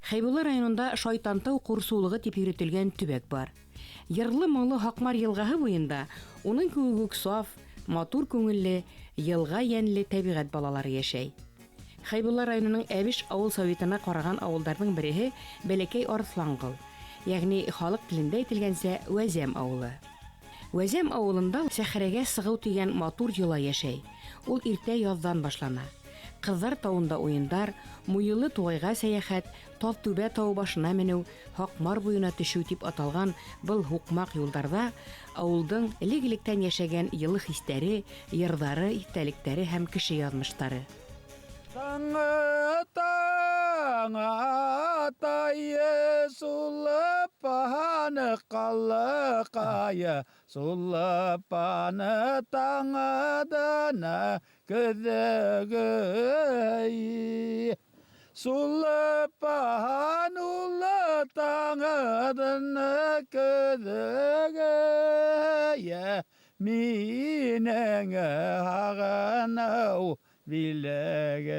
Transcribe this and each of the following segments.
Хәйбулла районында Шайтантау ҡурсыулығы тип йөрөтөлгән төбәк бар. Йырлы-моңло Һаҡмар йылғаһы буйында уның кеүек үк саф, матур күңелле, йылға йәнле тәбиғәт балалары йәшәй. Хәйбулла районының Әбеш авыл советына ҡараған ауылдарҙың береһе Бәләкәй Арыҫланғол, йәғни халыҡ телендә әйтелгәнсә Вәзәм ауылы. Вәзәм ауылында сәхрәгә сығыу тигән матур йола йәшәй. Ул иртә яҙҙан башлана. Ҡыҙҙар тауында уйындар, муйыллы туғайға сәйәхәт, Таҙтүбә тауы башына менеү, Һаҡмар буйына төшөү тип аталған был һуҡмаҡ юлдарҙа ауылдың элек-электән йәшәгән йылы хистәре, йырҙары, иҫтәлектәре һәм кеше яҙмыштары. Таңы таң атайы, Сулпаны ҡаллыҡайы, Сулпаны таңыдына көҙөгөй. Сулпан улы таңыдына көҙөгөй, Минең һағыныу биләгәй.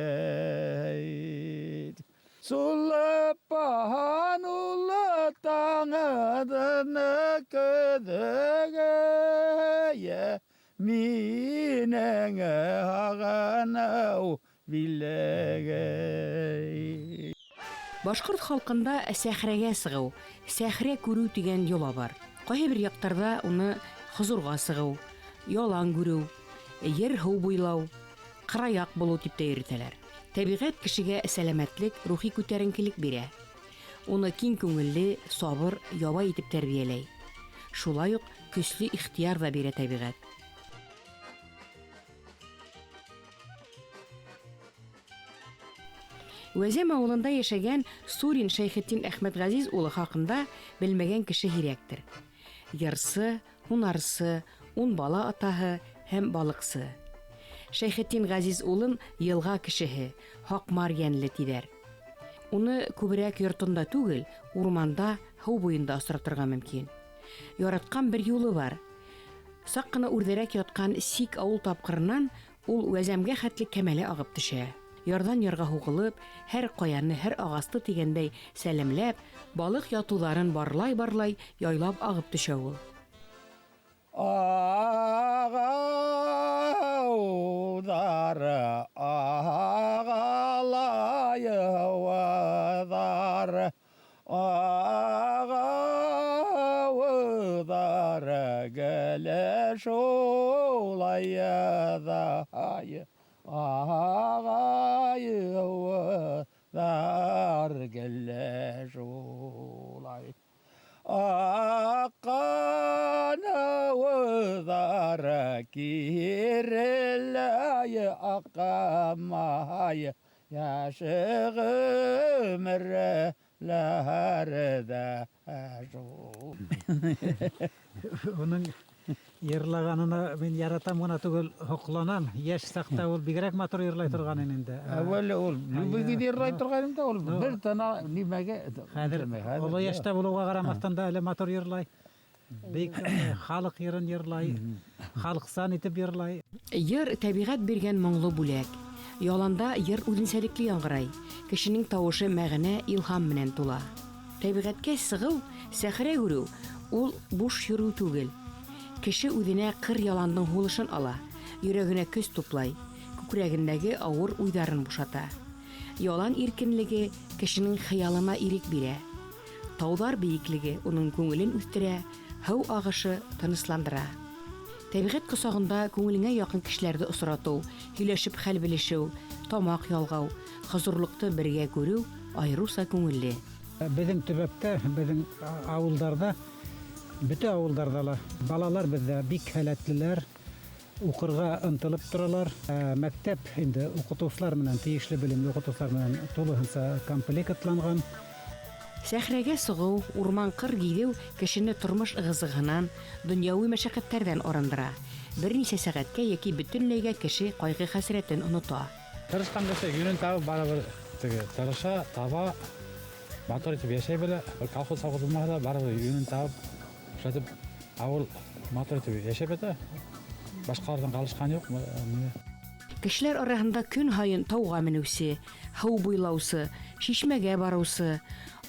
Сулпан улы таңыдына көҙөгөй, Минең һағыныу биләгәй. Башҡорт халҡында сәхрәгә сығыу, сәхрә күреү тигән йола бар. Ҡайһы бер яҡтарҙа уны хозурға сығыу, ялан күреү, ер-һыу буйлау, ҡыраяҡ булыу тип тә йөрөтәләр. Тәбиғәт кешегә сәләмәтлек, рухи күтәренкелек бирә. Уны киң күңелле, сабыр, ябай итеп тәрбиәләй. Шулай уҡ көслө ихтыяр ҙа бирә тәбиғәт. Вәзәм ауылында йәшәгән Сурин Шәйхетдин Әхмәтғәзиз улы хаҡында белмәгән кеше һирәктер. Йырсы, һунарсы, ун бала атаһы һәм балыҡсы. Шәйхетдин Ғәзиз улын йылға кешеһе, һаҡмар йәнле тиҙәр. Уны күберәк йортонда түгел, урманда, һыу буйында осратырға мөмкин. Яратҡан бер юлы бар. Саҡ ҡына үрҙәрәк ятҡан Сик ауыл тапҡырынан ул Вәзәмгә хәтле кәмәлә ағып төшә. Ярҙан ярға һуғылып, һәр ҡаяны, һәр ағасты тигәндәй сәләмләп, балыҡ ятыуҙарын барлай-барлай яйлап ағып төшә ул. Ағауҙар ағалай һыуҙар, ағауҙар геле шулай ҙай, ағай һыуҙар геле шулай. Аҡҡан һыуҙар киреләй аҡмай, йәше ғүмерләр ҙә шул. Уның йырлағанына мин яратам ғына түгел, һоҡланам. Йәш саҡта ул бигерәк матур йырлай торған ине инде. Әүәле ул любыйҙы йырлай торған инде, ул бер тана нимәгә Хәҙер оло йәштә булыуға ҡарамаҫтан да әле матур йырлай. Бик халыҡ йырын йырлай, халыҡсан итеп йырлай. Йыр тәбиғәт биргән моңло бүләк. Яланда йыр үҙенсәлекле яңғырай. Кешенең тауышы мәғәнә, илһам менән тула. Тәбиғәткә сығыу, сәхрә күреү ул буш йөрөү түгел. Кеше үҙенә ҡыр яландың һулышын ала, йөрәгенә көс туплай, күкрәгендәге ауыр уйҙарын бушата. Ялан иркенлеге кешенең хыялына ирек бирә. Тауҙар бейеклеге уның күңелен үҫтерә, һыу ағышы тынысландыра. Тәбиғәт ҡосағында күңелеңә яҡын кешеләрҙе осратыу, һөйләшеп хәл белешеү, тамаҡ ялғау, хозурлыҡты бергә күреү айырыуса күңелле. Беҙҙең төбәктә, беҙҙең ауылдарҙа, бөтә ауылдарҙа ла балалар беҙҙә бик һәләтлеләр, уҡырға ынтылып торалар. Мәктәп инде уҡытыусылар менән, тейешле белемле уҡытыусылар менән тулыһынса комплектланған. Сәхрәгә сығыу, урман-ҡыр гиҙеү кешене тормош ығыҙығынан, донъяуи мәшәҡәттәрҙән арындыра. Бер нисә сәғәткә йәки бөтөнләйгә кеше ҡайғы-хәсрәтен онота. Тырышҡан кеше йүнен табып барыбер теге тырыша, таба, матур итеп йәшәй белә. Бер колхоз совхоз булмаһа ла барыбер йүнен табып, шулай итеп ауыл матур итеп йәшәп ята. Башҡаларҙан ҡалышҡан юҡ. Кешеләр араһында көн һайын тауға менеүсе, һыу буйлаусы, шишмәгә барыусы,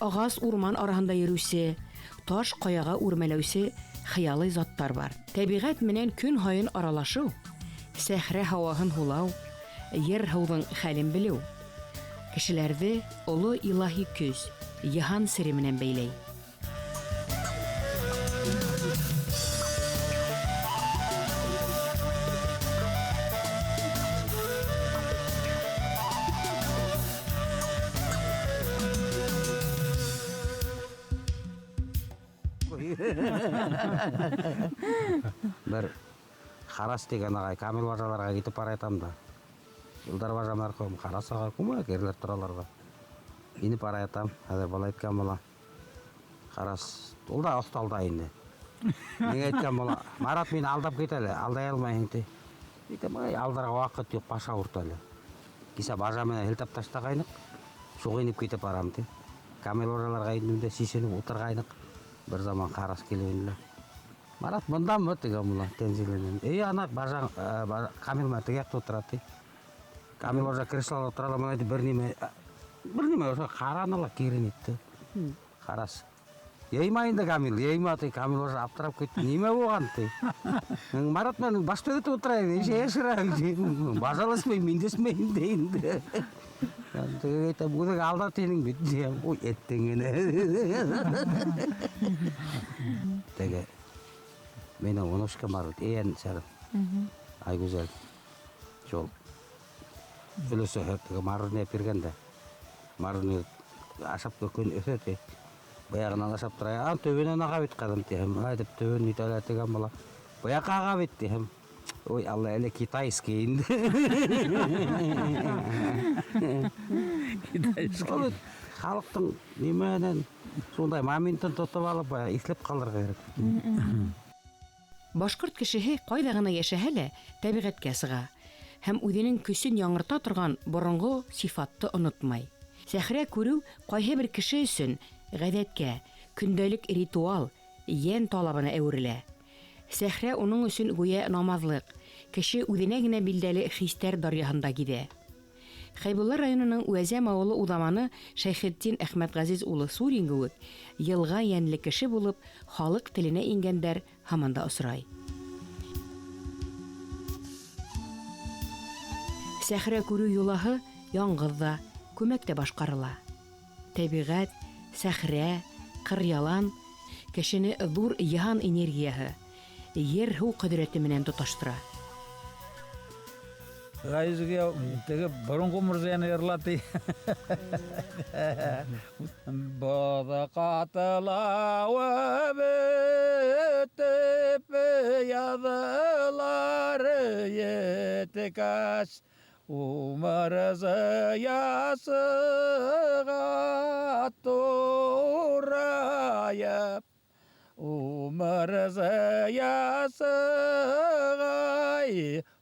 ағас урман араһында йөрөүсе, таш ҡаяға үрмәләүсе хыялый заттар бар. Тәбиғәт менән көн һайын аралашыу, сәхрә һауаһын һулау, ер һыуҙың хәлен белеү кешеләрҙе оло илаһи көс, йыһан сере менән бәйләй. Бер Харас тигән ағай Камил бажаларға китеп бара ятам да. Илдар бажа мәрхүм, Харас ағай күмәк ерләр торалар ҙа. Инеп бара ятам, хәҙер бала әйткән була. Харас, ул да оҫталда инде. Миңә әйткән була, Марат мине алдап кит әле, алдай алмайһың ти. Әйтәм, ай, алдарға ваҡыт юҡ, баш ауырта әле. Кисә бажа менән һелтәп ташлағайныҡ, шуға инеп китеп барам ти. Камил бажаларға индем дә сисенеп ултырғайныҡ. Бер заман Харас килеп инде. Марат бындамы тигән була Тәнзиләнән. Эй, ана бажа, Камил менән теге яҡта ултыра ти. Камил бажа креслола ултыра ла, бына бер нимә ошо ҡараны ла кире нитте. Харас. Йыйма инде Камил, йыйма ти. Камил бажа аптырап китте. Нимә булған ти. Марат менән баш төҙөтөп ултыра инде, нисә йәшерәһең ти. Бажа ла эсмәйем, мин дә эсмәйем ти инде. Теге әйтәм, үҙең алда тинең бит, тием. Ой, әттең генә. Теге минең внучкам бар бит, эйән сәрем. Айгүзәл. Шул өлөсө теге мороженое биргән дә. Мороженое ашап көн өҫә ти. Баяғынан ашап тора. А, төбөнән аға бит ҡыҙым тиһем. Ай тип төбөн нитәлә тигән була. Баяҡ аға бит тиһем. Ой, Алла, әле китайский инде. Китайский. Ул халыҡтың нимәнән шундай моментын тотоп алып, бая иҫләп ҡалырға кәрәк. Башҡорт кешеһе ҡайҙа ғына йәшәһә лә тәбиғәткә сыға һәм үҙенең көсөн яңырта торған боронғо сифатты онотмай. Сәхрә күреү ҡайһы бер кеше өсөн ғәҙәткә, көндәлек ритуал, йән талабына әүерелә. Сәхрә уның өсөн гүйә намаҙлыҡ, кеше үҙенә генә билдәле хистәр даръяһында гиҙә. Хәйбулла районының Үәзәм ауылы уҙаманы Шәйхетдин Әхмәтғәзиз улы Сурин кеүек йылға йәнле кеше булып, халыҡ теленә ингәндәр һаман да осрай. Сәхрә күреү йолаһы яңғыҙ ҙа, күмәк тә башҡарыла. Тәбиғәт, сәхрә, ҡыр-ялан кешене ҙур йыһан энергияһы, ер-һыу ҡөҙрәте менән тоташтыра. Ғәйезгә теге боронғо Мырзаяны йырлап ти. Боҙ ҡатылауы бөтөп, яҙылар еткәс, Умар зыясыға турайып, Умар зыясыға,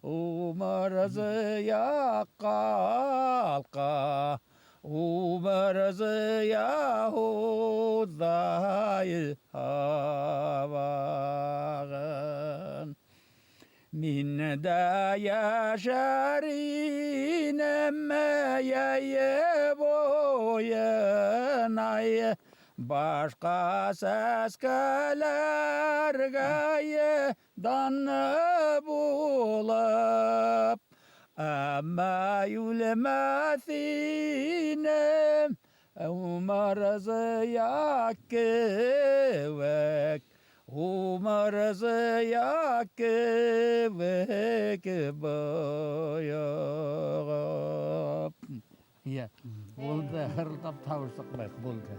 Умар зыя ҡалҡа, Умар зыя һуҙай һабағын. Мин дә йәшәр инем йәйе буйына, башҡа сәскәләргә дан булып, әммә үлмәҫ инем Умар зыя кеүек, Умар зыя кеүек бойоғоп. Йә, булды, хырылдап тауыш сыҡмай, булды.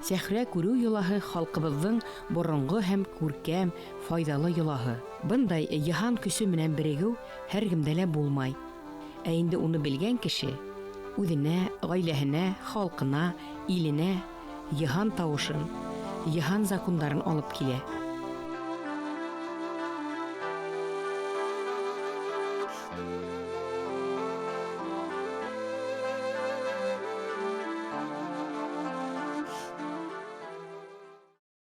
Сәхрә күреү йолаһы халҡыбыҙҙың боронғо һәм күркәм, файҙалы йолаһы. Бындай йыһан көсө менән берегеү һәр кемдә лә булмай. Ә инде уны белгән кеше үҙенә, ғаиләһенә, халҡына, иленә йыһан тауышын, йыһан закондарын алып килә.